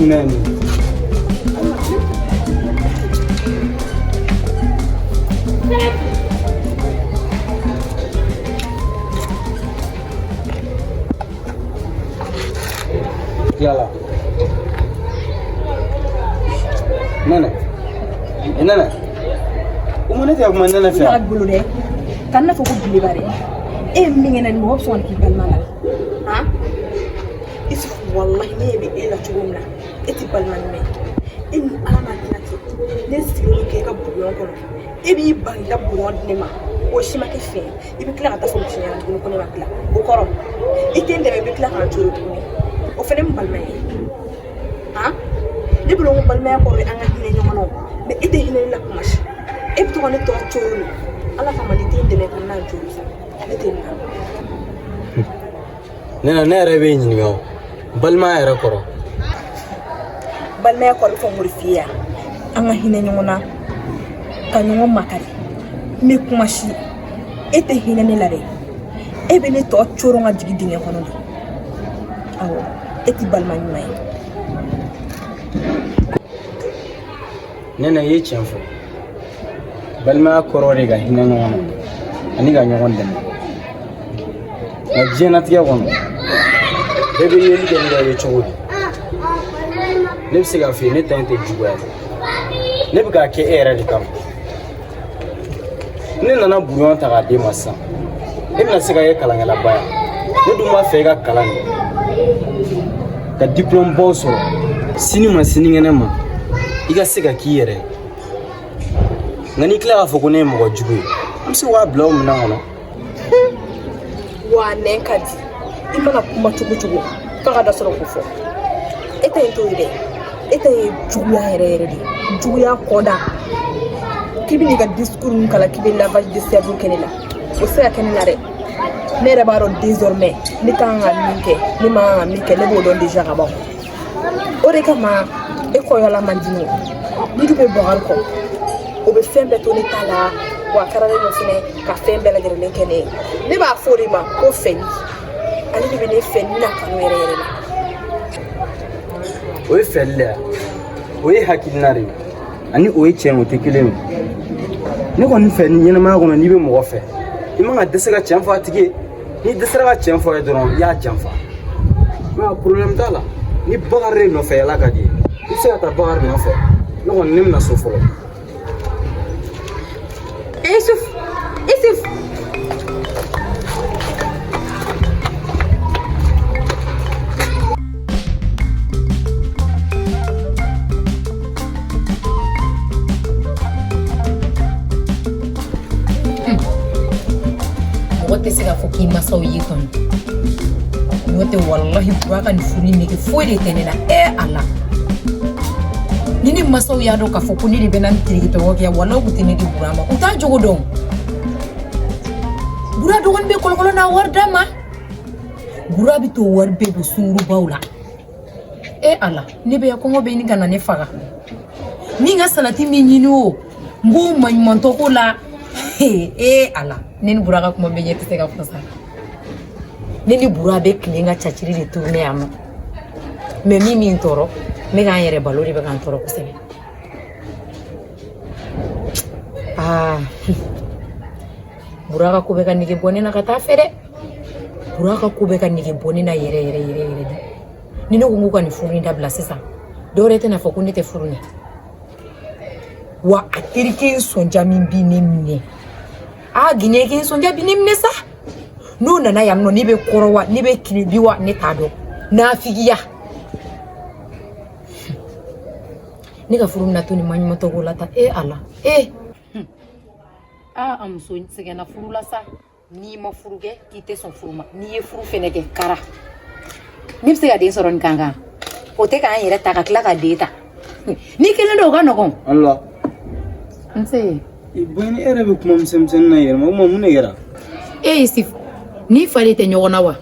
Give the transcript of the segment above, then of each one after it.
minɛ nin. Tilala. Nɛnɛ. Nɛnɛ. Umu ne tɛ ka kuma Nɛnɛ fɛ. I bolo dɛ. Kana fɔ ko beleba dɛ. E ye min kɛ ne na, mɔgɔ bɛ sɔn k'i balima la. Han? Isufu, walahi ne ɲɛ bɛ e la cogo min na, e tɛ balima ɲuman ye. E ni Ala n'a kira cɛ, ne sigilen don k'e ka brouillon kɔnɔ. E b'i ban k'i ka brouillon di ne ma. O si ma kɛ fɛn ye. I bɛ tila ka taa fɔ muso ɲɛna tuguni ko ne ma tila. O kɔrɔ, i tɛ n dɛmɛ, i bɛ tila k'an coron tuguni. O fana ye n balima ye. Han? Ne bolo ko balimaya kɔrɔ ye an ka hinɛ ɲɔgɔn na o. Mais e tɛ hinɛ ne la kuma si. E bɛ to ka ne tɔ coron de. Ala kama n'i tɛ n dɛmɛ ka n'a coron sa. Ne tɛ nin na. Nɛnɛ, ne yɛrɛ b'e ɲininka o. Balimaya yɛrɛ kɔrɔ. Balimaya kɔrɔ bɛ fɔ mun de f'i ye yan? An ka hinɛ ɲɔgɔn na, ka ɲɔgɔn makari. Mais kuma si, e tɛ hinɛ ne la dɛ. E bɛ ne tɔ coron ka jigin dingɛ kɔnɔ de. Awɔ, e tɛ balima ɲuman ye. Nɛnɛ, i ye tiɲɛ fɔ. Balimaya kɔrɔ de ka hinɛ ɲɔgɔn na ani ka ɲɔgɔn dɛmɛ. Nka diɲɛlatigɛ kɔnɔ, bɛɛ bɛ yeli kɛ n'i ka ye cogo di. Ne bɛ se k'a f'i ye ne ta in tɛ juguya ye. Ne bɛ k'a kɛ e yɛrɛ de kama. Ne nana brouillon ta k'a d'e ma sisan. E bɛna se ka kɛ kalankɛlaba ye. Ne dun b'a fɛ e ka kalan kɛ. Ka diplôme baw sɔrɔ. Sini ma sinikɛnɛ ma, i ka se ka k'i yɛrɛ ye. Nka n'i tila k'a fɔ ko ne ye mɔgɔ jugu ye, an bɛ se k'a bila o minɛn kɔnɔ. Wa nɛn ka di. I mana kuma cogo cogo, f'a ka dɔ sɔrɔ k'o fɔ. E ta in t'o ye dɛ. E ta ye juguya yɛrɛ yɛrɛ de ye. Juguya kɔda. K'i bɛ n'i ka discours min kalan k'i bɛ lavage de cerveau kɛ ne la. O tɛ se ka kɛ ne la dɛ. Ne yɛrɛ b'a dɔn désormais ne kan ka min kɛ, ne man kan ka min kɛ, ne b'o dɔn déjà ka ban. O de kama e kɔyɔla man di ne ye. N'i dun bɛ Bakari kɔ, o bɛ fɛn bɛɛ to ne ta la, wa a kɛra ne ɲɛ fɛnɛ ka fɛn bɛɛ lajɛlen kɛ ne ye. Ne b'a fɔ o de ma ko fɛli. Ale de bɛ ne fɛ ni na kanu yɛrɛ yɛrɛ la. O ye fɛli de ye, o ye hakilina de ye, ani o ye tiɲɛ, o tɛ kelen ye. Ne kɔni fɛ ɲɛnamaya kɔnɔ, n'i bɛ mɔgɔ fɛ, i man ka dɛsɛ ka tiɲɛ fɔ a tigi ye. N'i dɛsɛra ka tiɲɛ fɔ a ye dɔrɔn, i y'a janfa. Mais problème t'a la. Ni Bakari de nɔfɛ yala ka di ye, i bɛ se ka taa Bakari nɔfɛ. Ne kɔni, ne bɛna so fɔlɔ. Isuf, Isuf. Mɔgɔ tɛ se k'a fɔ k'i masaw y'i kanu, n'o tɛ walahi Bura ka nin furu in nege foyi de tɛ ne la. E Ala, ni ne masaw y'a dɔn k'a fɔ ko ne de bɛna n tereke tɔgɔ kɛ, walahi u tɛ ne di Bura ma. U t'a jogo dɔn. Bura dɔgɔnin bɛ kɔlɔkɔlɔ n'a wari d'a ma. Bura bɛ t'o wari bɛɛ don sungurubaw la. E Ala, ne bɛ kɔngɔ bɛ ɲini ka na ne faga. Ni n ka salati min ɲini o, n b'o maɲumantɔ ko la. E Ala, ne ni Bura ka kuma bɛ ɲɛ tɛ se ka fɔ sa. Ne ni Bura bɛ tilen ka caciri de tourner yan nɔ. Mais min tɔɔrɔ, n bɛ k'an yɛrɛ balo de bɛ k'an tɔɔrɔ kosɛbɛ. Aa, Bura ka ko bɛ ka nege bɔ ne na ka taa fɛ dɛ. Bura ka ko bɛ ka nege bɔ ne na yɛrɛ yɛrɛ yɛrɛ yɛrɛ de. Ni ne ko n ko ka nin furu in dabila sisan, dɔwɛrɛ tɛna fɔ ko ne tɛ furu ɲɛ. Wa a terikɛ in sɔnja min bi ne minɛ, a Ginɛ kɛ sɔnja bi ne minɛ sa. N'o nana yan nɔ, ne bɛ kɔrɔ wa, ne bɛ kilibi wa, ne t'a dɔn. Nafigiya, ne ka furu bɛna to nin maɲumantɔ ko la tan. E Ala, e aa, a muso sɛgɛnna furu la sa. N'i ma furu kɛ k'i tɛ sɔn furu ma, n'i ye furu fɛnɛ kɛ kara, ne bɛ se ka den sɔrɔ nin kan kan o tɛ k'an yɛrɛ ta ka tila ka den ta n'i kelen don, o ka nɔgɔn. Ala. Nse. Bɔn, e yɛrɛ bɛ kuma misɛnmisɛnnin na yɛrɛ ma, o ma mun de kɛra? E Isif, n'i fa de tɛ ɲɔgɔn na wa?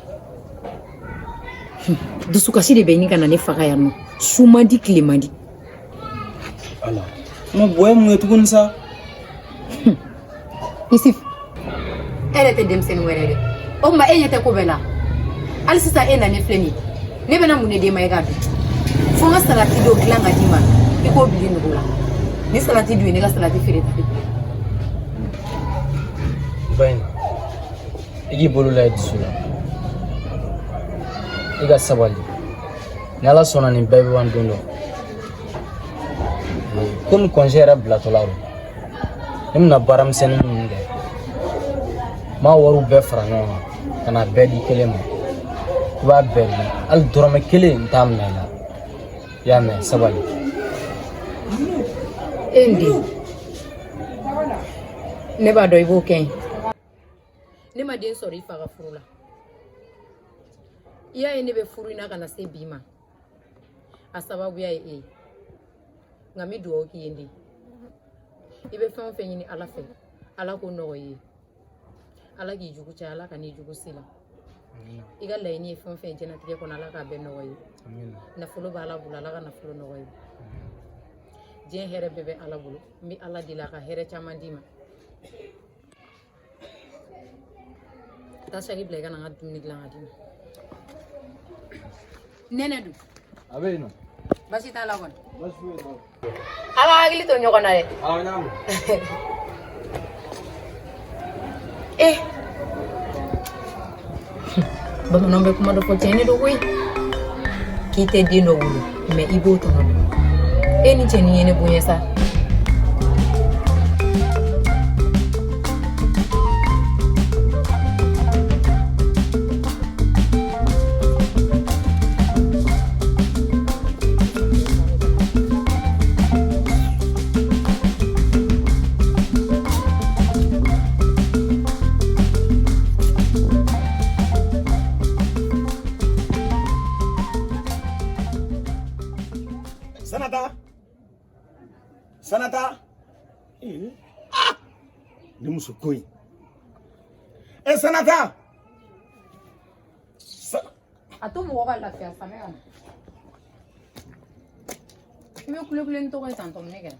Dusukasi de bɛ ɲini ka na ne faga yan nɔ. Su man di, tile man di. Ala, ma bɔ ye mun ye tuguni sa? Isif, e yɛrɛ tɛ denmisɛnnin wɛrɛ dɛ. O tuma e ɲɛ tɛ ko bɛɛ la. Hali sisan e nalen filɛ nin ye, ne bɛna mun de d'e ma e k'a dun? Fo n ka salati dɔ dilan ka d'i ma, i k'o bil'i nugu la. Ni salati dun ye ne ka salati feere ta. Ba in, i k'i bolo la i dusu la, i ka sabali. Ni Ala sɔnna, nin bɛɛ bɛ ban don dɔ. Komi congé yɛrɛ bilatɔla don, ne bɛna baara misɛnnin minnu kɛ, n b'a wariw bɛɛ fara ɲɔgɔn kan ka na bɛɛ di kelen ma. I b'a bɛɛ dun, hali dɔrɔmɛ kelen n t'a minɛ i la. I y'a mɛn? Sabali. E n den, ne b'a dɔn i b'o kɛ n ye. Ne ma den sɔrɔ i fa ka furu la. I y'a ye, ne bɛ furu in na ka na se bi ma, a sababuya ye e ye. Nka n bɛ dugawu k'i ye, n den. I bɛ fɛn o fɛn ɲini Ala fɛ, Ala k'o nɔgɔya i ye. Ala k'i jugu caya, Ala ka n'i jugu si la. I ka laɲini ye fɛn o fɛn ye diɲɛlatigɛ kɔnɔ, Ala k'a bɛɛ nɔgɔya i ye. Nafolo bɛ Ala bolo, Ala ka nafolo nɔgɔya i ye. Diɲɛ hɛrɛ bɛɛ bɛ Ala bolo. N bɛ Ala deli a ka hɛrɛ caman d'i ma. Taa saki bila, i ka na n ka dumuni dilan ka d'i ma. Nɛnɛ dun? A bɛ yen nɔ. Basi t'a la kɔni? Basi foyi t'a la. A b'a hakili to ɲɔgɔn na dɛ. Awɔ, n y'a mɛn. Eh, bamananw bɛ kuma dɔ fɔ, tiɲɛ de don koyi, k'i tɛ den dɔ wolo, mais i b'o tɔnɔ dɔn. E ni cɛnin ye ne bonya sa. Sanata, Sanata. Ah, ni muso ko in e Sanata. A to mɔgɔ ka lafiya, samɛ ka na. I bɛ kulekule ni tɔgɔ ye tantɔ, ne kɛra.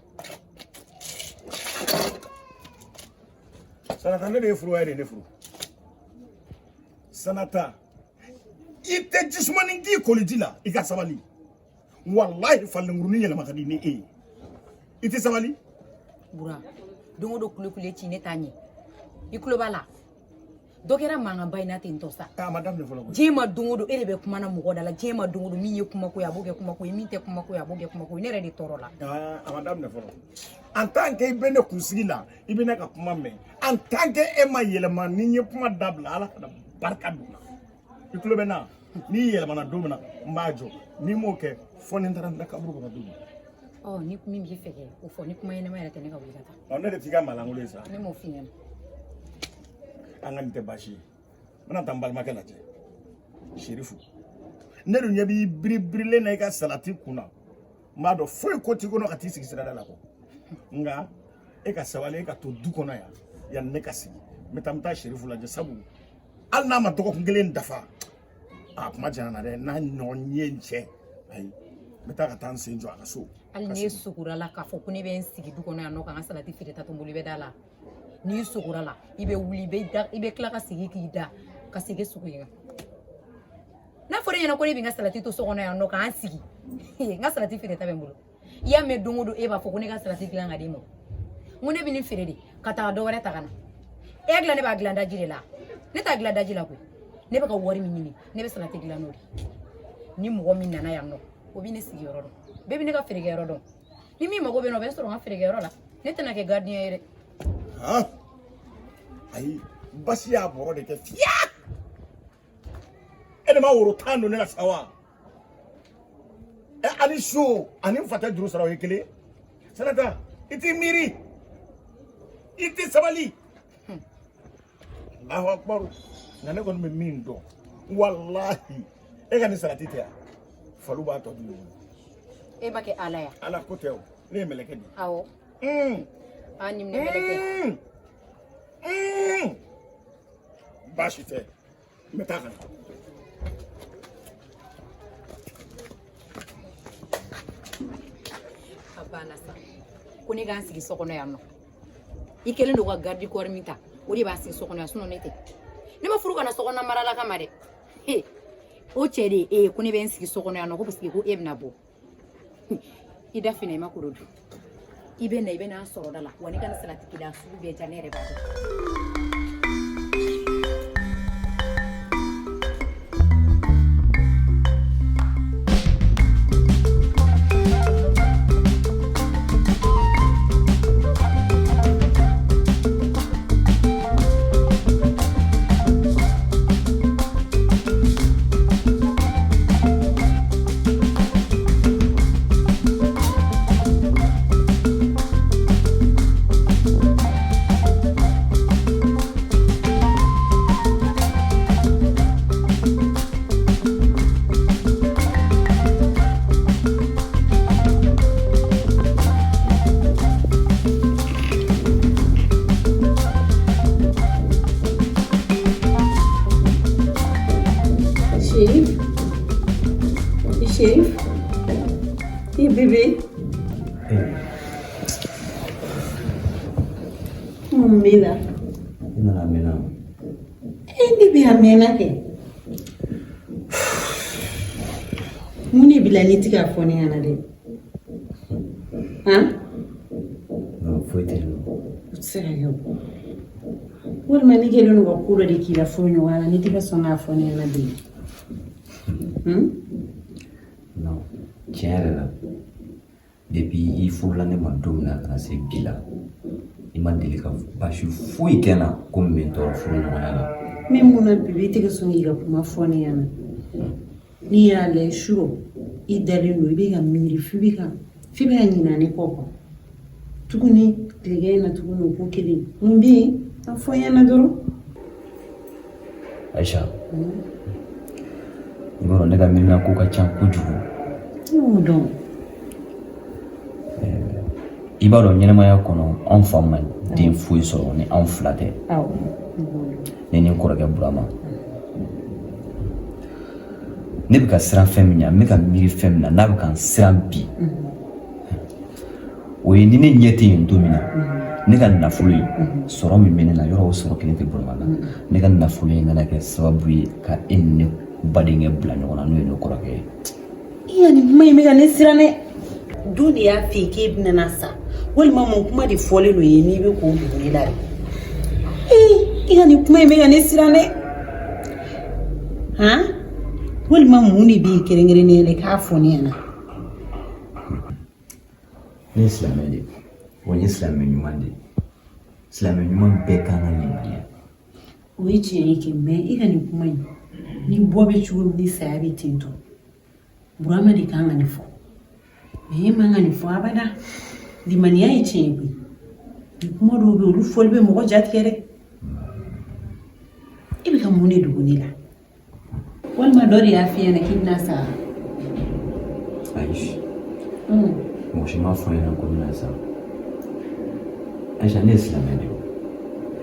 Sanata, ne de ye furu wa, e de ye ne furu? Sanata, i tɛ jisumani k'i koliji la, i ka sabali. Walahi, falenkurunin yɛlɛma ka di ni e ye. I tɛ sabali. Bura, don o don kulekule ci, ne t'a ɲɛ. I tulo b'a la, dɔ kɛra mankanba in na ten tɔ sa. A ma daminɛ fɔlɔ koyi. Diɲɛ ma, don o don e de bɛ kuma na mɔgɔ da la. Diɲɛ ma, don o don, min ye kumako ye, a b'o kɛ kumako ye, min tɛ kumako ye, a b'o kɛ kumako ye. Ne yɛrɛ de tɔɔrɔ la. A ma daminɛ fɔlɔ. En tant que i bɛ ne kunsigi la, i bɛ ne ka kuma mɛn. En tant que e ma yɛlɛma, ni n ye kuma dabila, Ala kana barika don n na. I tulo bɛ n na? N'i yɛlɛmana don min na, n b'a jɔ. N'i m'o kɛ, fɔ ni n taara n da kaburu kɔnɔ don min. Ɔ, ni min b'i fɛ kɛ, o fɔ. Ni kuma ɲɛnama yɛrɛ tɛ, ne ka wuli ka taa. Ɔ, ne de t'i ka maalankolon ye sa. Ne m'o f'i ɲɛna. An ka nin tɛ baasi ye. N bɛna taa n balimakɛ lajɛ, Serifu. Ne dun ɲɛ b'i biribirilen na i ka salati kun na. N b'a dɔn foyi ko t'i kɔnɔ ka t'i sigi sirada la kɔ. Nka e ka sabali, e ka to du kɔnɔ yan, yanni ne ka sigi. N bɛ taa Serifu lajɛ, sabu hali n'a ma dɔgɔkun kelen dafa, a kuma janyana dɛ, n'a ɲɔgɔn ye n cɛ. Ayi, n bɛ taa ka taa n sen jɔ a ka so. Hali n'e sogora la k'a fɔ ko ne bɛ n sigi du kɔnɔ yan nɔ ka n ka salati feere ta to n bolo, i bɛ da la. N'i sogora la, i bɛ wuli, i bɛ da, i bɛ tila ka segin k'i da ka segin sogo in kan. N'a fɔra e ɲɛna ko ne bɛ n ka salati to so kɔnɔ yan nɔ k'an sigi, n ka salati feere ta bɛ n bolo. I y'a mɛn, don o don e b'a fɔ ko ne ka salati dilan ka d'i ma. N ko ne bɛ nin feere de ka taa dɔ wɛrɛ ta ka na. E y'a dilan, ne b'a dilan daji de la. Ne t'a dilan daji la koyi. Ne bɛ ka wari min ɲini, ne bɛ salati dilan n'o de. Ni mɔgɔ min nana yan nɔ, o bɛ ne sigiyɔrɔ dɔn, bɛɛ bɛ ne ka feerekɛyɔrɔ dɔn. Ni min mago bɛ n na, o bɛ n sɔrɔ n ka feerekɛyɔrɔ la. Ne tɛna kɛ gardien ye dɛ. Han, ayi, basi y'a bɔrɔ de kɛ fiya. E de ma woro 10 don ne la sa wa? Ɛ, ani so ani n fa tɛ juru sara, o ye kelen. Sanata, i t'i miiri, i tɛ sabali. Alahu akubaru. Nka ne kɔni bɛ min dɔn, walahi, e ka nin salati tɛ yan, faliw b'a tɔ dun. E ma kɛ Ala ya? Ala ko tɛ o, ne ye mɛlɛkɛ de ye. Awɔ. An ni minɛ mɛlɛkɛ. Baasi tɛ, n bɛ taa ka na. A banna sa, ko ne k'an sigi so kɔnɔ yan nɔ. I kɛlen don ka garde corps min ta, o de b'a sigi so kɔnɔ yan. Sinon ne tɛ, ne ma furu ka na so kɔnɔ mara la kama dɛ. He, o cɛ de ye e ye ko ne bɛ n sigi so kɔnɔ yan nɔ, ko parce que ko e bɛna bɔ. I da finna, i ma koro dun. I bɛ na, i bɛ n'a sɔrɔ da la wa. Ne ka nin salati kelen sugu bɛɛ diya ne yɛrɛ b'a dɔn. Chérif, Chérif, i bébé. Mun b'i la? I nana a mɛnna. E ne bɛ a mɛnna kɛ. Mun de b'i la n'i tɛ k'a fɔ ne ɲɛna dɛ? Han? Non, foyi tɛ yen nɔ. O tɛ se ka kɛ o. Walima ne kɛlen don ka ko dɔ de k'i la furuɲɔgɔnya la n'i tɛ ka sɔn k'a fɔ ne ɲɛna bi. Non, tiɲɛ yɛrɛ la, depuis i furula ne ma don min na ka na se bi la, i ma deli ka baasi foyi kɛ n na ko min bɛ n tɔɔrɔ furuɲɔgɔnya la. Mais mun na bibi i tɛ ka sɔn k'i ka kuma fɔ ne ɲɛna? N'i y'a lajɛ surɔ i dalen don, i bɛ ka miiri f'i bɛ ka ɲinɛ ne kɔ quoi. Tuguni tilegan in na tuguni o ko kelen mun bɛ yen, a fɔ n ɲɛna dɔrɔn. Aïcha, i b'a dɔn ne ka miirina ko ka ca kojugu. Ne y'o dɔn. I b'a dɔn ɲɛnɛmaya kɔnɔ, anw fa ma den foyi sɔrɔ ni anw fila tɛ. Awɔ, ne b'o dɔn. Ne ni n kɔrɔkɛ Burama. Ne bɛ ka siran fɛn min ɲɛ, n bɛ ka miiri fɛn min na, n'a bɛ ka n siran bi, o ye ni ne ɲɛ tɛ yen don min na, ne ka nafolo in sɔrɔ min bɛ ne na yɔrɔ, o sɔrɔ kelen tɛ Burama la. Ne ka nafolo in nana kɛ sababu ye ka e ni ne badenkɛ bila ɲɔgɔn na, n'o ye ne kɔrɔkɛ ye. I ka nin kuma in bɛ ka ne siran dɛ. Don de y'a f'i ye k'e bɛna na sa, walima mun kuma de fɔlen don ye n'i bɛ k'o dogo ne la de? Ee, i ka nin kuma in bɛ ka ne siran dɛ. Han, walima mun de bɛ yen kɛrɛnkɛrɛnnenya la i k'a fɔ ne ɲɛna? Ne ye silamɛ de ye wa, n ye silamɛ ɲuman de ye. Silamɛ ɲuman bɛɛ kan ka limaniya. O ye tiɲɛ ye kɛ, mais i ka nin kuma in, ni bɔ bɛ cogo min ni saya bɛ ten tɔ, Burama de kan ka nin fɔ, mais e man ka nin fɔ abada. Limaniya ye tiɲɛ ye koyi, nin kuma dɔw bɛ yen, olu fɔli bɛ mɔgɔ jatigɛ dɛ. E bɛ ka mun de dogo ne la? Walima dɔ de y'a f'i ɲɛna k'i bɛna sa? Ayi, mɔgɔ si m'a fɔ n ɲɛna ko n bɛna sa. Aïcha, ne ye silamɛ de ye.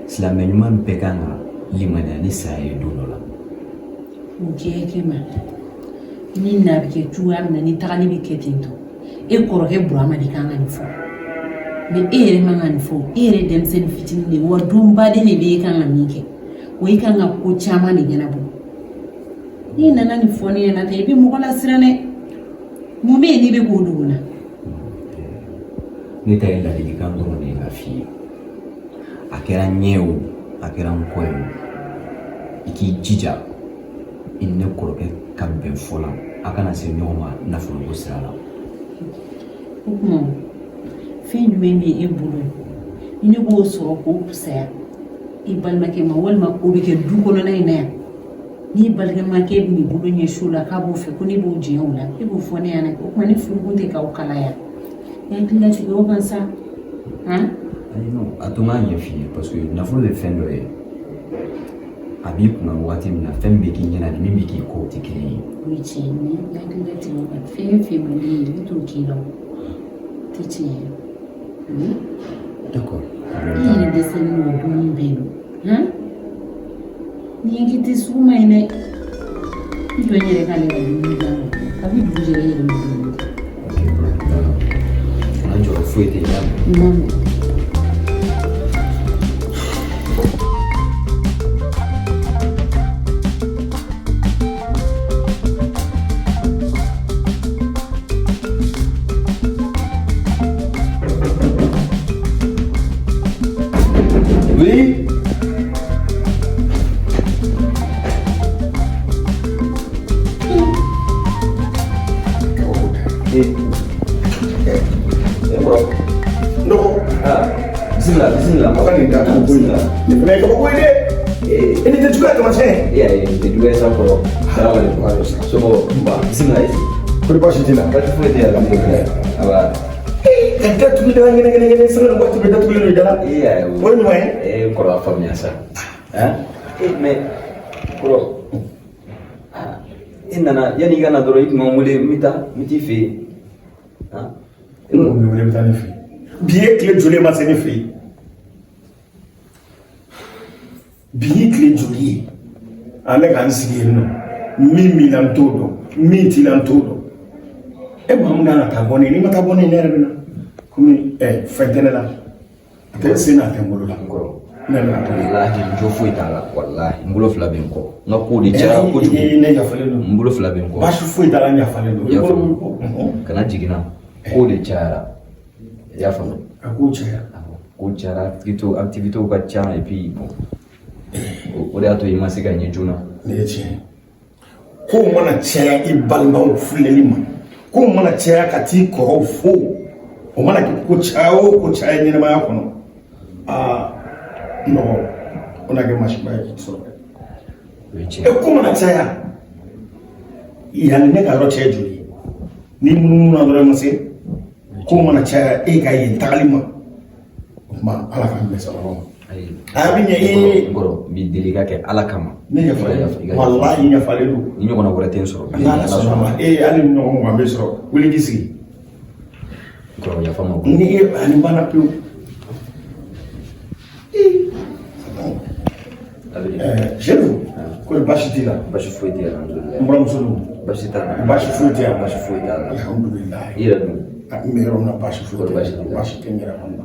Silamɛ ɲuman bɛɛ kan ka limaniya ni saya ye don dɔ la. O kɛ kɛ ma ni na bɛ kɛ cogoya min na, ni tagali bɛ kɛ ten tɔ, e kɔrɔkɛ Burama de kan ka nin fɔ, mais e yɛrɛ man ka nin fɔ. E yɛrɛ denmisɛnnin fitinin de ye wa, donbaden de bɛ e kan ka min kɛ, o e kan ka ko caman de ɲɛnabɔ. N'i nana nin fɔ ne ɲɛna ten, i bɛ mɔgɔ lasiran dɛ. Mun bɛ yen n'i bɛ k'o dogo n na? Ne ta ye ladilikan dɔrɔn de ye ka f'i ye. A kɛra n ɲɛ o, a kɛra n kɔ ye o, i k'i jija i ni ne kɔrɔkɛ ka bɛn fɔ la, a kana se ɲɔgɔn ma nafoloko sira la. O tuma fɛn jumɛn bɛ e bolo ni ne b'o sɔrɔ k'o fisaya i balimakɛ ma, walima o bɛ kɛ du kɔnɔna in na yan, n'i balimakɛ bɛ n'i bolo ɲɛsin o la k'a b'o fɛ, ko ne b'o jɛn o la, e b'o fɔ ne ɲɛna? O tuma ne furukun tɛ k'aw kalaya, i hakili latigɛ o kan sa, han. Ayi, non, a to n k'a ɲɛ f'i ye, parce que nafolo ye fɛn dɔ ye, a b'i kunna wagati min na, fɛn min bɛ k'i ɲɛna ni min bɛ k'i kɔ, o tɛ kelen ye. O ye tiɲɛ ye, mais i hakili latigɛ o kan. Fɛn o fɛn man di ye, ne t'o k'i la, o tɛ tiɲɛ ye. D'accord. I yɛrɛ dɛsɛlen don, dumuni bɛ yen nɔ, han, nin inquiété sugu ma ɲi dɛ. N jɔ n yɛrɛ k'ale ka dumuni dilan, kabi dugu jɛra i yɛrɛ ma dumuni kɛ. Ok, problème t'a la. Kana jɔrɔ, foyi tɛ yen, i y'a mɛn? N m'a mɛn. kabako ye dɛ. E ni tɛ juguya taamasiyɛn ye. E y'a ye, nin tɛ juguya sa kɔrɔ. Salamaleykum. Somɔgɔw? Bisimila i sigi. Kɔri baasi t'i la? Baasi foyi tɛ yen, alhamdulilayi. Aba. Ka datugu da ŋɛnɛ ŋɛnɛ ŋɛnɛ, sanga ni waati bɛɛ datugulen don i da la. E y'a ye. O ye ɲuman ye. Ee kɔrɔ, a faamuya sa. Han? E mais kɔrɔ, e nana, yanni i ka na dɔrɔn i tun b'an wele, n bɛ taa, n bɛ t'i fɛ yen. Han? E mɔgɔ min wele bɛ taa ne fɛ yen. Bi ye tile joli ye ma se ne fɛ yen? Bi ye tile joli ye? An bɛ k'an sigi yen nɔ, min b'i la n t'o dɔn, min t'i la n t'o dɔn. E maa min kan ka taa bɔ ne ye, n'i ma taa bɔ ne ye, ne yɛrɛ bɛ na komi fɛn tɛ ne la, a tɛ n sen na, a tɛ n bolo la. N kɔrɔ. Ne bɛna to yen. Walahi, n jo foyi t'a la, walahi, n bolo fila bɛ n kɔ. N ka kow de cayara kojugu. Ne yafalen don. N bolo fila bɛ n kɔ. Baasi foyi t'a la, n yafalen don. I y'a faamu? Kana jigin n na. Kow de cayara. I y'a faamu? A kow cayara. Kow cayara, activité ka ca et puis bon. O de y'a to i ma se ka ɲɛ joona. Nin ye tiɲɛ ye. Kow mana caya i balimaw filɛli ma, kow mana caya ka t'i kɔrɔw fo, o mana kɛ ko caya o ko caya ɲɛnamaya kɔnɔ, aa nɔgɔ o na kɛ masiba ye k'i sɔrɔ dɛ. O ye tiɲɛ E ko mana caya yanni ne ka yɔrɔ cɛ ye joli ye, n'i munumunu dɔrɔn i ma se. Ko mana caya e ka yen tagali ma, o tuma Ala k'an bɛn sababa ma. Ayi. A bɛ ɲɛ e. N kɔrɔ, n b'i deli i ka kɛ Ala kama. Ne yafalen don, walahi n yafalen don. Ni ɲɔgɔnna wɛrɛ tɛ n sɔrɔ. N'Ala sɔnna ma, e hali ni ɲɔgɔn mugan bɛ sɔrɔ, wuli k'i sigi. N kɔrɔ, yafa n ma. Ni e ani banna pewu. Seyidu, kɔri baasi t'i la? Baasi foyi tɛ yen, alhamdulilayi. N buramuso dun? Baasi t'a la. Baasi foyi tɛ yan. Baasi foyi t'a la. Alhamdulilayi. I yɛrɛ dun? N bɛ yɔrɔ min na, baasi foyi tɛ. Baasi t'i la? Baasi tɛ n yɛrɛ kɔni na.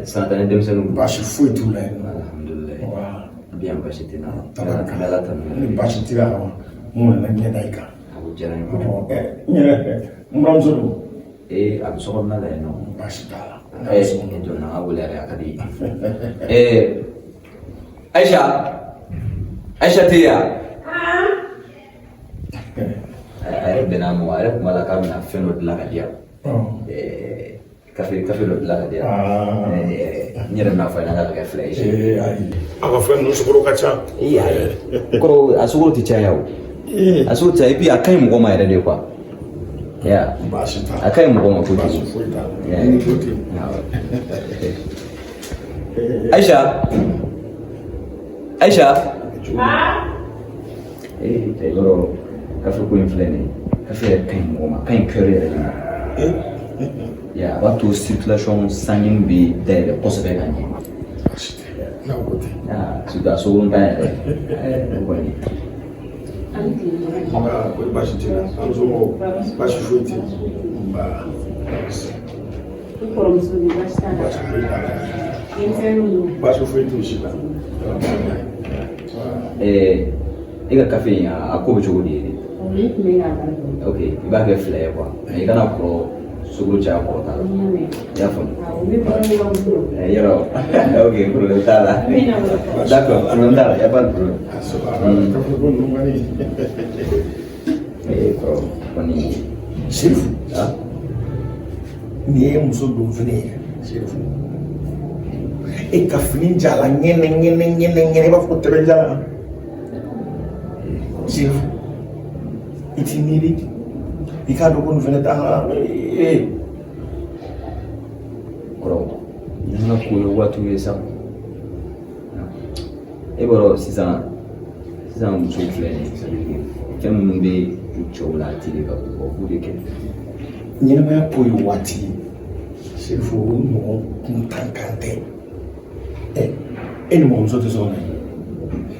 Sanata ni denmisɛnninw? Baasi foyi t'u la yen nɔ. Alhamdulilayi. Wa. Bien, baasi tɛ n na. N bɛ Ala tanu. Ni baasi t'i la kaban, n nana ɲɛ da i kan. O diyara n ye kojugu. N yɛrɛ, n buramuso dun? Ee, a bɛ sokɔnɔna la yen nɔ. Baasi t'a la. Ee, jɔ na, an ka wele yɛrɛ, a ka di. Aïcha, Aïcha tɛ yan? A yɛrɛ bɛnna a ma, a yɛrɛ tun b'a la k'a bɛna fɛn dɔ dilan ka di yan. Kafe dɔ dilan ka di yan. N yɛrɛ bɛna fɔ a ɲɛna k'a ka kɛ fila ye. Aw ka fɛn ninnu sukaro ka ca. Ee, ayi. Kɔrɔ, a sukaro tɛ caya o. A sukaro tɛ caya et puis a ka ɲi mɔgɔ ma yɛrɛ de quoi. Ya. Baasi t'a la. A ka ɲi mɔgɔ ma kojugu. Baasi foyi t'a la. Ni ko ten. Aïcha. Aïcha. Ee, cɛ, yɔrɔ kafe ko in filɛ nin ye. Kafe yɛrɛ ka ɲi mɔgɔ ma, a ka ɲi cœur yɛrɛ de ma. Ya, a b'a to circulation sanguine bɛ dayɛlɛ kosɛbɛ ka ɲɛ. Baasi tɛ. N'aw ko ten. Ah, surtout a sukaro tan yɛrɛ. O kɔni. Nba, ko baasi t'i la? An somɔgɔw, baasi foyi tɛ yen. Nba. I kɔrɔmuso de, baasi t'a la? Baasi foyi t'a la. Denmisɛnninw dun? Baasi foyi t'u si la. E ka kafe in, a ko bɛ cogo di ye? Ne tun bɛ k'a baara kɛ. Ok, i b'a kɛ fila ye quoi. Mais i kana kɔrɔ sukaro caya kɔrɔ ta la. N y'a mɛn. I y'a faamu? Awɔ, n bɛ bɔra ne ka muso. Yɔrɔ, ok, problème t'a la. N bɛ na o la. D'accord, problème t'a la, y a pas de problème. Kafe ko ninnu kɔni. Ee, kɔrɔ kɔni. Serifu. Ah. Nin ye muso don fini ye, Serifu. E ka fini jala ŋɛnɛ ŋɛnɛ ŋɛnɛ ŋɛnɛ, i b'a fɔ ko tɛbɛn jala. Serifu, i t'i miiri i k'a dɔn ko nin fɛnɛ t'an ka ee. Kɔrɔ, nin ka ko ye waatiw ye sa. E b'a dɔn sisan, sisan musow filɛ nin ye, c'est à dire que fɛn minnu bɛ u cɛw la tile ka u b'u de kɛ. Ɲɛnamaya ko ye waati ye, Serifu, o ɲɔgɔn kuntan kan tɛ. Ɛ, e ni mɔgɔmuso tɛ so kɔnɔ yen.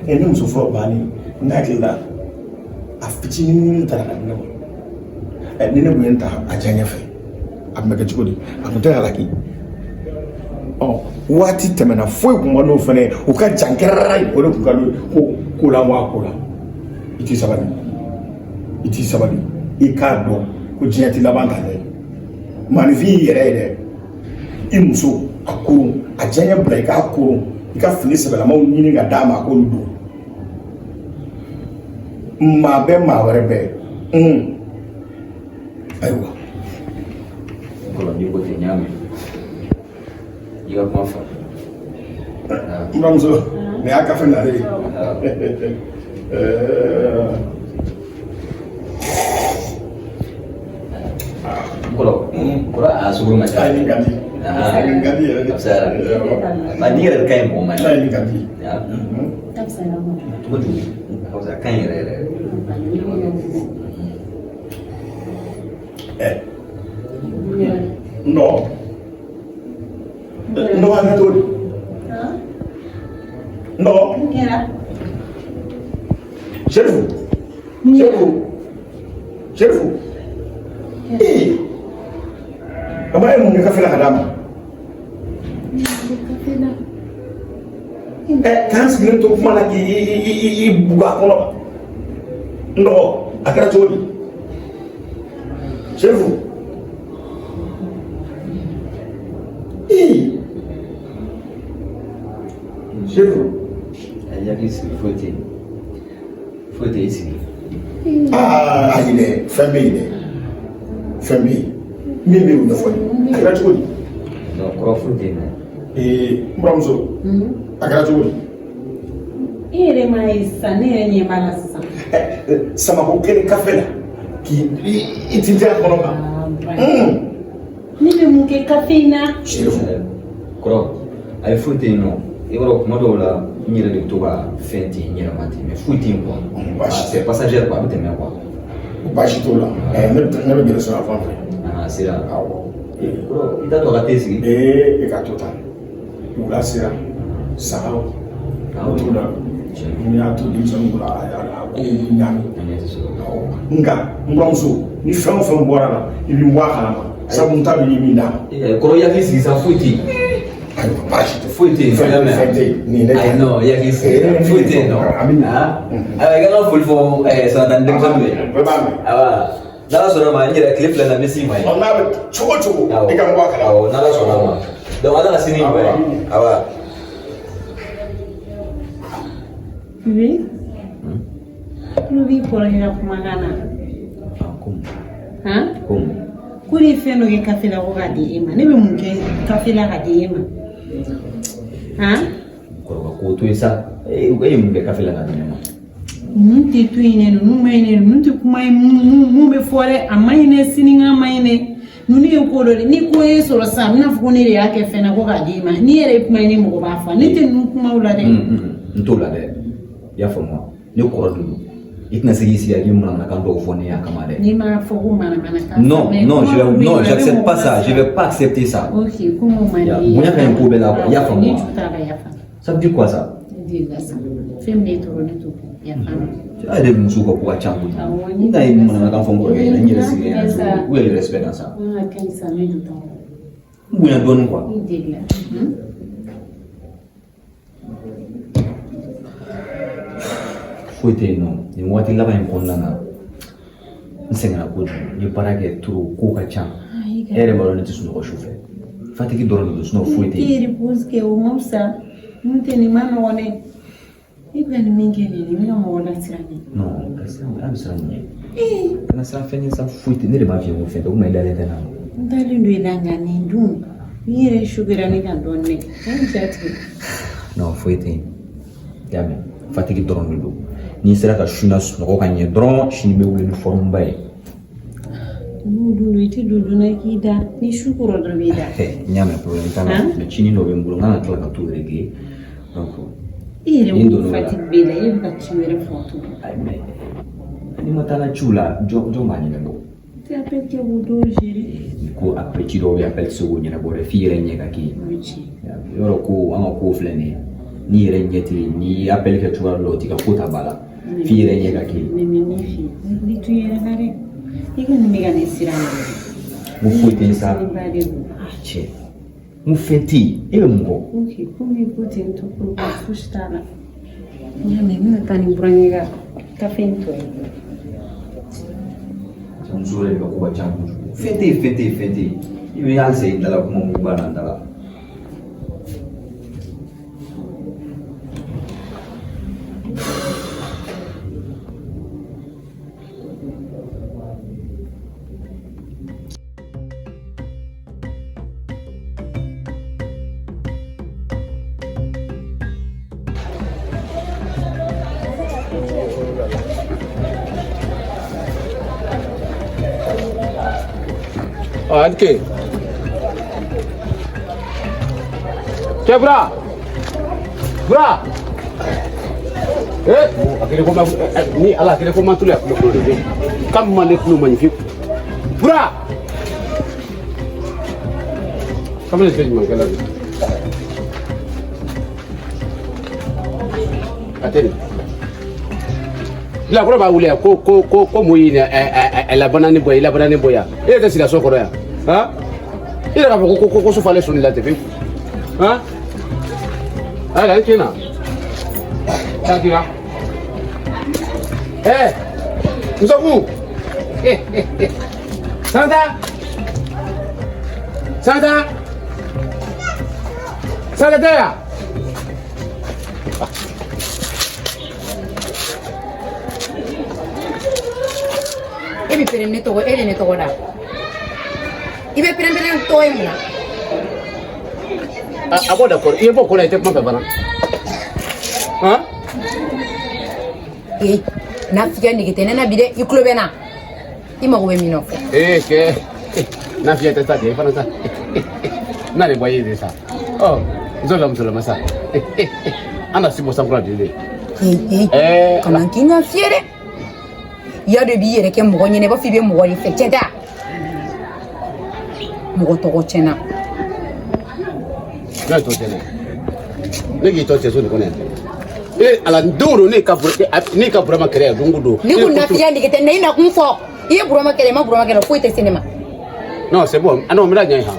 Ɛ, ne muso fɔlɔ bannen, n hakili la a fitinin taara ka di ne ma. Ɛ, ni ne tun ye n ta a diya ɲɛfɛ, a tun bɛ kɛ cogo di? A tun tɛ halaki. Ɔ, waati tɛmɛna, foyi kun ma n'o fɛnɛ ye, u ka jan kɛrɛrɛ ye, o de tun ka d'u ye. Ko ko la wa ko la, i t'i sabali, i t'i sabali, i k'a dɔn ko diɲɛ tɛ laban ta dɛ. Maanifin y'i yɛrɛ ye dɛ. I muso a koron, a diyaɲɛ bila, i k'a koron, i ka fini sɛbɛlamaw ɲini ka d'a ma, a k'olu don. Maa bɛɛ, maa wɛrɛ bɛɛ. Ayiwa. Kɔrɔ, n'i ko ten, n y'a mɛn. I ka kuma faamu. N bamuso, nin y'a kafe nalen ye. Kɔrɔ, kɔrɔ a sukaro ma ca. Ayi, nin ka di. Nin ka di yɛrɛ de. A fisayara. Ba nin yɛrɛ ka ɲi mɔgɔ ma. Ayi, nin ka di. Cogo jugu. A fisaya, a ka ɲi yɛrɛ yɛrɛ. Ɛ, nɔ. Nɔ b'a cogo di? Nɔ. Serifu. Serifu. Serifu. Ee. Mama ye mun kɛ kafe la ka d'a ma? Ɛ, k'an sigilen to kuma la k'i i bugu a kɔnɔ. N dɔgɔ, a kɛra cogo di? Serifu. Ee. Serifu. A y'i hakili sigi, foyi tɛ yen. Foyi tɛ, i sigi. Aa, ayi dɛ, fɛn bɛ yen dɛ. Fɛn bɛ yen. Min bɛ yen, o ɲɛfɔ n ye. A kɛra cogo di? Non, kɔrɔ, foyi tɛ yen dɛ. Ee, n buramuso, a kɛra cogo di? E yɛrɛ m'a ye sisan, ne yɛrɛ ɲɛ b'a la sisan. Samako kelen kafe la k'i i tintin a kɔnɔ kan. Ne bɛ mun kɛ kafe in na? Serifu. Kɔrɔ, ayi, foyi tɛ yen nɔ. I b'a dɔn, kuma dɔw la, n yɛrɛ de bɛ to ka fɛn ten n yɛrɛ ma ten, mais foyi tɛ yen quoi. Baasi tɛ. C'est passager quoi, a bɛ tɛmɛ quoi. Baasi t'o la. Ne bɛ gɛrɛ sɔrɔ a fan fɛ. A sera. Awɔ. Kɔrɔ, i t'a to a ka te sigi. Ee, e ka to tan. Wula sera. Sagaw. O t'o la. N'i y'a to denmisɛnninw bolo, a ko ɲami. Awɔ. Nka n buramuso, ni fɛn o fɛn bɔra la, i bɛ bɔ a kalama. Sabu n t'a dɔn i ye min d'a ma. Kɔrɔ, i hakili sigi sa, foyi tɛ yen. Ayiwa, baasi tɛ. Foyi tɛ yen. Fɛn tɛ yen. Nin ye ne ta ye. Ayi, non, i hakili sigi. Foyi tɛ yen nɔ. A bɛ ɲɛ. Ayiwa, i ka n ka foli fɔ Sanata ni denmisɛnninw ye. Bɛɛ b'a mɛn. Ayiwa, n'Ala sɔnna ma, n yɛrɛ tile fila in na n bɛ s'i ma yen. Ɔ, n'a bɛ cogo o cogo, i ka n bɔ a kalama. Awɔ, n'Ala sɔnna ma. Donc Ala ka sini ɲuman ye. Awa. Oui. Tulo b'i kɔrɔkɛ ka kumakan na. Han? Ko de ye fɛn dɔ kɛ kafe la ko k'a di e ma. Ne bɛ mun kɛ kafe la k'a di e ma? Han? Kɔrɔkɛ, k'o to yen sa. E ye mun kɛ kafe la k'a di ne ma? Ninnu tɛ to yen dɛ, ninnu ma ɲi dɛ, ninnu tɛ kuma ye mun bɛ fɔ dɛ, a ma ɲi dɛ, sinikan ma ɲi dɛ. Ninnu ye ko dɔ de, ni ko ye sɔrɔ sisan, a bɛna fɔ ko ne de y'a kɛ fɛn na ko k'a di e ma. N'i yɛrɛ ye kuma ye, ni mɔgɔ b'a fɔ, ne tɛ ninnu kumaw la dɛ. N t'o la dɛ. I y'a faamu wa? Ne kɔrɔ de don. I tɛna se k'i sigi k'i manamanakan dɔw fɔ ne y'a kama dɛ. N'i m'a fɔ ko manamanakan. Non, non, je vais, non, j'accepte pas ça. Je vais pas accepter ça. Ok, komi o man di. Bonya ka ɲi ko bɛɛ la quoi. I y'a faamu Ne wa? ju t'a la, yafa. Ça veut dire quoi ça? Ne delila sa. Fɛn min b'e tɔɔrɔ, ne t'o kɛ. Yafa n ma. A yɛrɛ musow ka ko ka ca kojugu. N ta ye manamanakan fɔ n kɔrɔkɛ ɲɛna, n yɛrɛ sigilen ɲɛna. Où est le respect dans ça? N ka kɛ sa, ne ju t'a la. N bonya dɔɔnin quoi. N delila. Foyi tɛ yen nɔ. Nin waati laban in kɔnɔna na, n sɛgɛnna kojugu. N ye baara kɛ trop, ko ka ca. E yɛrɛ b'a dɔn ne tɛ sunɔgɔ su fɛ. Fatigi dɔrɔn de don, sinon foyi tɛ I yen. repose kɛ, o ma fisa. N'o tɛ nin ma nɔgɔn dɛ. I bɛ ka nin min kɛ nin ye, nin bɛ ka mɔgɔ lasiran dɛ. Non, ka siran, a bɛ siran mun ɲɛ? Kana siran fɛn ɲɛ sa, foyi tɛ. Ne de b'a f'i ye ko fɛn tɛ, o kuma i dalen tɛ n na. N dalen don i la, nka nin dun, i yɛrɛ su kɛra ne kan dɔɔnin dɛ. An ja tigɛ. Non, foyi tɛ yen. I y'a mɛn, fatigi dɔrɔn de don. N'i sera ka su na sunɔgɔ ka ɲɛ dɔrɔn, sini bɛ wuli ni forme ba ye. N'o dun don, i tɛ don joona i k'i da. Ni su kora dɔrɔn i b'i da. N y'a mɛn, problème t'a la. Mais cinin dɔ bɛ n bolo, n kan ka tila ka t'o régler. Donc I yɛrɛ Ni ko donn'o la. fatigue b'e la, e bɛ ka ci wɛrɛ fɔ tugun. Ayi, mais ni ma taa n ka ciw la, jɔn b'a ɲɛnabɔ? I tɛ appel kɛ k'o dɔw gérer. Ko appel, ci dɔw bɛ yen, appel tɛ se k'o ɲɛnabɔ dɛ, f'i yɛrɛ ɲɛ ka kɛ yen. O ye tiɲɛ. Yɔrɔ ko, an ka ko filɛ nin ye, n'i yɛrɛ ɲɛ tɛ yen, n'i ye appel kɛ cogoya dɔ la, o t'i ka ko ta ba la, f'i yɛrɛ ɲɛ ka kɛ yen. Mais n bɛ min f'i ye, hakili to i yɛrɛ la dɛ. I ka nin bɛ ka ne siran yɛrɛ de. N ko foyi tɛ yen sa. Ba de don. Cɛ, n ko fɛn tɛ yen, e bɛ mun kɔ? Ok, komi i ko ten tɔ, problème fosi t'a la. N y'a mɛn, n bɛna taa ni burankɛ ka kafe in tɔ ye. Muso yɛrɛ de ka ko ka ca kojugu. Fɛn tɛ yen, fɛn tɛ yen, fɛn tɛ yen. I bɛ halisa i da la kuma mun b'a la n da la. Ɔ a ni ke. Cɛ Bura. Bura. Eh, a kɛlen ko ma ni ala a kɛlen ko ma tulu ya kulo kulo de bɛ. Kam ma ne kulo ma ɲi fiyewu. Bura. Kamalen tɛ ɲuman kɛla de. A tɛ nin. Bilakɔrɔ b'a wele yan ko ko ko ko mun ye nin ɛ ɛ labanani bɔ yan i labanani bɔ yan e yɛrɛ tɛ sigi so kɔrɔ yan han e yɛrɛ k'a fɔ ko ko ko so falen sonni la ten fiyewu han ayi i tiɲɛ na taa kira ɛ musokun santa santa santa tɛ yan. E bɛ pɛrɛn ne tɔgɔ e de ne tɔgɔ da i bɛ pɛrɛn pɛrɛn tɔgɔ ye mun na. A b'o d'accord i ye bɔ ko la i tɛ kuma fɛ fana han. Ee nafigiya nege tɛ ne na bi dɛ i tulo bɛ n na i mago bɛ min nɔfɛ. Ee kɛ nafigiya tɛ sa de i fana sa n'ale bɔ ye de sa ɔ muso la musolama sa an na si bɔ sankura de de. Ee kana k'i ka fiyɛ dɛ i y'a dɔn i b'i yɛrɛ kɛ mɔgɔ ɲɛna i b'a fɔ i bɛ mɔgɔ de fɛ cɛ tɛ mɔgɔ tɔgɔ tiɲɛna. Ne tɔ tiɲɛna ne k'i tɔ cɛ so nin kɔnɔ yan e ala don o don ne ka ne ka Burama kɛlɛ yan don o don. Ne ko nafigiya nege tɛ n na i nakun fɔ i ye Burama kɛlɛ i ma Burama kɛlɛ foyi tɛ se ne ma. Non c'est bon ah non n bɛna ɲɛ han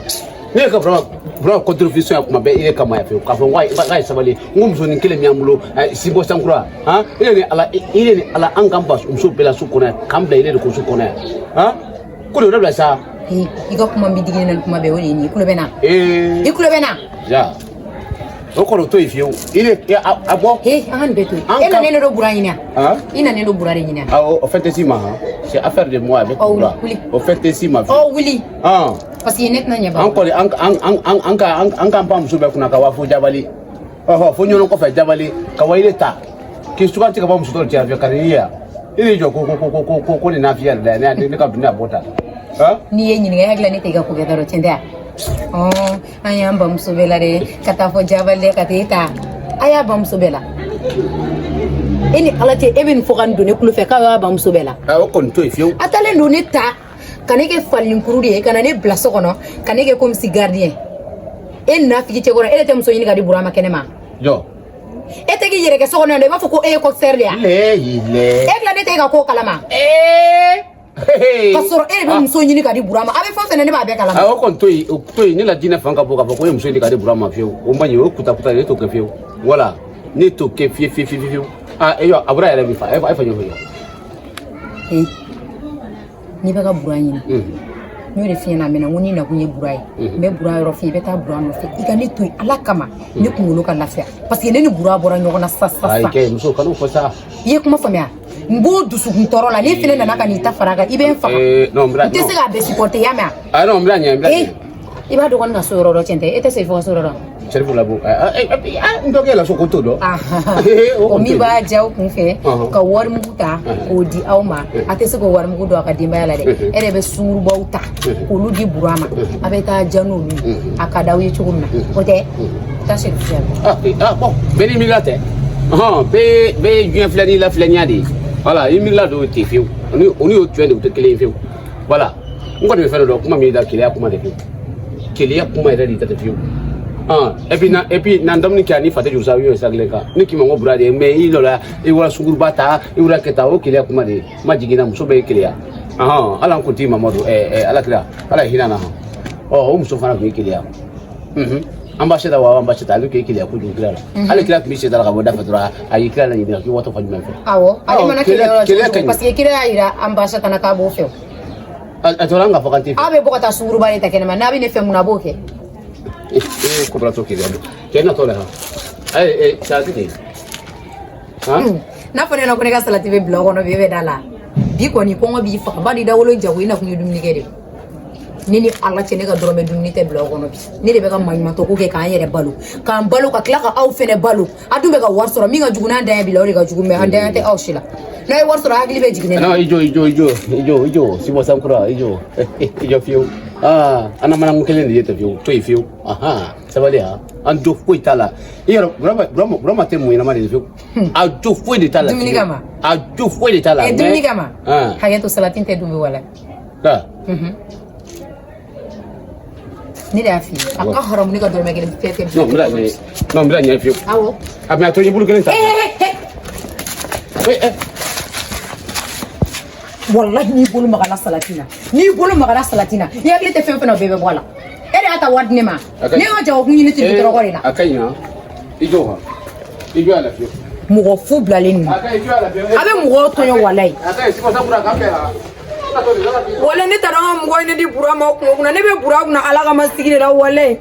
ne ka Burama contribution ya kuma bɛɛ e kama yan fiyewu k'a fɔ n k'a ye sabali n ko musonin kelen min y'an bolo sibɔ sankura han e ni ala e ni ala an k'an ban muso bɛɛ la so kɔnɔ yan k'an bila e de ko so kɔnɔ yan han ko de o dabila sa. I ka kuma bɛ digi ne na kuma bɛɛ o de ye nin ye i tulo bɛ n na. I tulo bɛ n na. Ja o kɔrɔ to yen fiyewu i de a bɔ. He an ka nin bɛɛ to yen e nalen de don Bura ɲini yan. I nalen don Bura de ɲini yan. Awɔ o fɛn tɛ s'i ma han c'est affaire de moi avec Bura o fɛn tɛ s'i ma. Ɔ wuli. Parce que ne tɛna ɲɛ ban. An kɔni an an an an ka an k'an pan muso bɛɛ kunna ka waa fo jabali ɔhɔ fo ɲɔnɔ kɔfɛ jabali ka wa i de ta k'i suganti ka bɔ muso tɔw cɛ fɛ ka n'i ye yan i de jɔ ko ko ko ko ko ko nin n'a fiyɛ yɛrɛ la ne ka dun a bɔ ta. N'i ye ɲininka i hakili la ne tɛ i ka ko kɛta dɔn tiɲɛ tɛ wa. An y'an bamuso bɛɛ la dɛ ka taa fɔ jabali dɛ ka t'e ta a y'a bamuso bɛɛ la e ni ala cɛ e bɛ nin fɔ ka nin don ne tulo fɛ k'a y'a bamuso bɛɛ la. O kɔni to yen fiyewu. A taalen don ne ta ka ne kɛ falinkuru de ye ka na ne bila so kɔnɔ ka ne kɛ comme si gardien e nafigi cɛkɔrɔ e de tɛ muso ɲini ka di Burama kɛnɛ ma. Jɔ. E tɛ k'i yɛrɛ kɛ so kɔnɔ yan nɔ i b'a fɔ ko e ye coxeur de ye. Lɛ E tila ne tɛ e ka ko kalama. Ka sɔrɔ e de bɛ muso ɲini ka di Burama a bɛ fɛn fɛn na ne b'a bɛɛ kalama. O kɔni to yen o to yen ne la diinɛ fanga ka bon k'a fɔ ko e ye muso ɲini ka di Burama fiyewu o man ɲi o kuta kuta ne t'o kɛ fiyewu wala ne t'o kɛ fiye fiye fiye fiyewu aa e a bɔra yɛrɛ min fa e fa ɲɛfɔ ye. N'i bɛ ka Bura ɲini n y'o de f'i ɲɛna a mɛnna n ko n'i nakun ye Bura ye n bɛ Bura yɔrɔ f'i ye i bɛ taa Bura nɔfɛ i ka ne to yen ala kama ne kunkolo ka lafiya parce que ne ni Bura bɔra ɲɔgɔn na sa sa sa. Ayi kɛ muso kan'o fɔ sa. I ye kuma faamuya n b'o dusukun tɔɔrɔ la n'e fɛnɛ nana ka n'i ta fara a kan i bɛ n faga n tɛ se k'a bɛɛ supporter i y'a mɛn wa. Non n bɛna ɲɛ n bɛna ɲɛ. I b'a dɔgɔnin ka so yɔrɔ dɔn tiɲɛ tɛ e tɛ se fo ka so yɔrɔ dɔn. Sɛrifu labo n dɔgɔkɛ la so ko t'o dɔn. O min b'a diya aw kun fɛ ka warimugu ta k'o di aw ma a tɛ se k'o warimugu don a ka denbaya la dɛ e yɛrɛ bɛ sungurubaw ta k'olu di Bura ma a bɛ taa diya n'olu ye a ka d'aw ye cogo min na o tɛ taa Sɛrifu yan. Bon bɛɛ n'i miirila tɛ bɛɛ bɛɛ ye diɲɛ filɛ n'i la filɛniya de ye voilà i miirila dɔw tɛ fiyewu o ni o tiɲɛ de u tɛ kelen ye fiyewu voilà n kɔni bɛ fɛn dɔ dɔn kuma min da keleya kuma de fiyewu keleya kuma yɛrɛ de ta tɛ fiyewu. Et puis n'an dumuni kɛ ni fa tɛ juru sa i y'o sa kelen kan ne k'i ma ko Bura de ye mais i lɔla i wara sunguruba ta i wara kɛ tan o keleya kuma de ye ma jiginna muso bɛɛ ye keleya ala n kuntigi Mamadu ala kira ala ye hinɛ na ɔ o muso fana tun ye keleya an b'a seta wa an b'a seta ale k'e keleya kojugu kira la ale kira tun bɛ seta la ka bɔ da fɛ dɔrɔn a y'i kira la ɲininka k'i watɔ fa jumɛn fɛ. Awɔ ale mana keleya yɔrɔ parce que kira y'a yira an ba seta na k'a b'o fɛ. A tora an ka fɔ k'an tɛ fɛ. Aw bɛ bɔ ka taa sunguruba de ta kɛnɛma n'a bɛ ne fɛ mun na a b'o kɛ. Ko bɔra to keleya don cɛ natɔ la han ayi salati de han. N'a fɔ ne ɲɛna ko ne ka salati bɛ bila o kɔnɔ bi e bɛ da la bi kɔni kɔngɔ b'i faga ba di dawolo jago i na kun ye dumuni kɛ de. Ne ni Ala cɛ, ne ka dɔrɔmɛ dumuni tɛ bila o kɔnɔ bi. Ne de bɛ ka maɲumantɔ ko kɛ k'an yɛrɛ balo, k'an balo, ka tila ka aw fɛnɛ balo. A dun bɛ ka wari sɔrɔ min ka jugu n'an dan ye bi la, o de ka jugu, mais an dan tɛ aw si la. N'a ye wari sɔrɔ, hakili bɛ jigin ne la. Non, i jɔ, i jɔ, i jɔ, i jɔ, i jɔ, Sibɔ Sankura, i jɔ, i jɔ fiyewu. Aa, an na manakun kelen de ye tɛ fiyewu, to yen fiyewu. Ahan, sabali ha, an jo foyi t'a la. I yɛrɛ, Burama, Burama, Burama tɛ mun ɲɛnama de ye fiyewu. A jo foyi de t'a la. Dumuni fiyewu. kama. A jo foyi de t'a la. Eh, dumuni kama. Ah. Hakɛ to, salati tɛ dun bi wala. Ah. Ne de y'a f'i ye, a ka haramu ne ka dɔrɔmɛ kelen fɛn fɛn. Non, n bɛna ɲɛ. Non, n bɛna ɲɛ fiyewu. Awɔ. A mais a to n ye bolo kelen ta. Eh, eh, eh. Eh, eh. Wallahi, n'i bolo magala salati la, n'i bolo magala salati la, i hakili tɛ fɛn fɛn na, o bɛɛ bɛ bɔ a la. E de y'a ta wari di ne ma. A ka ɲi. Ne ka jagokun ɲini tiri tɔrɔkɔ de la. A ka ɲi han. I jɔ han. I jɔ a la fiyewu. Mɔgɔ fu bilalen ninnu. A ka ɲi, i jɔ a la fiyewu. A bɛ mɔgɔw tɔɲɔ walayi. A ka ɲi, Sibɔ Sankura, k'an bɛn han. Walayi, ne taara an ka mɔgɔ ye ne di Bura ma o kungo kunna. Ne bɛ Bura kunna Ala kama sigi de la walayi.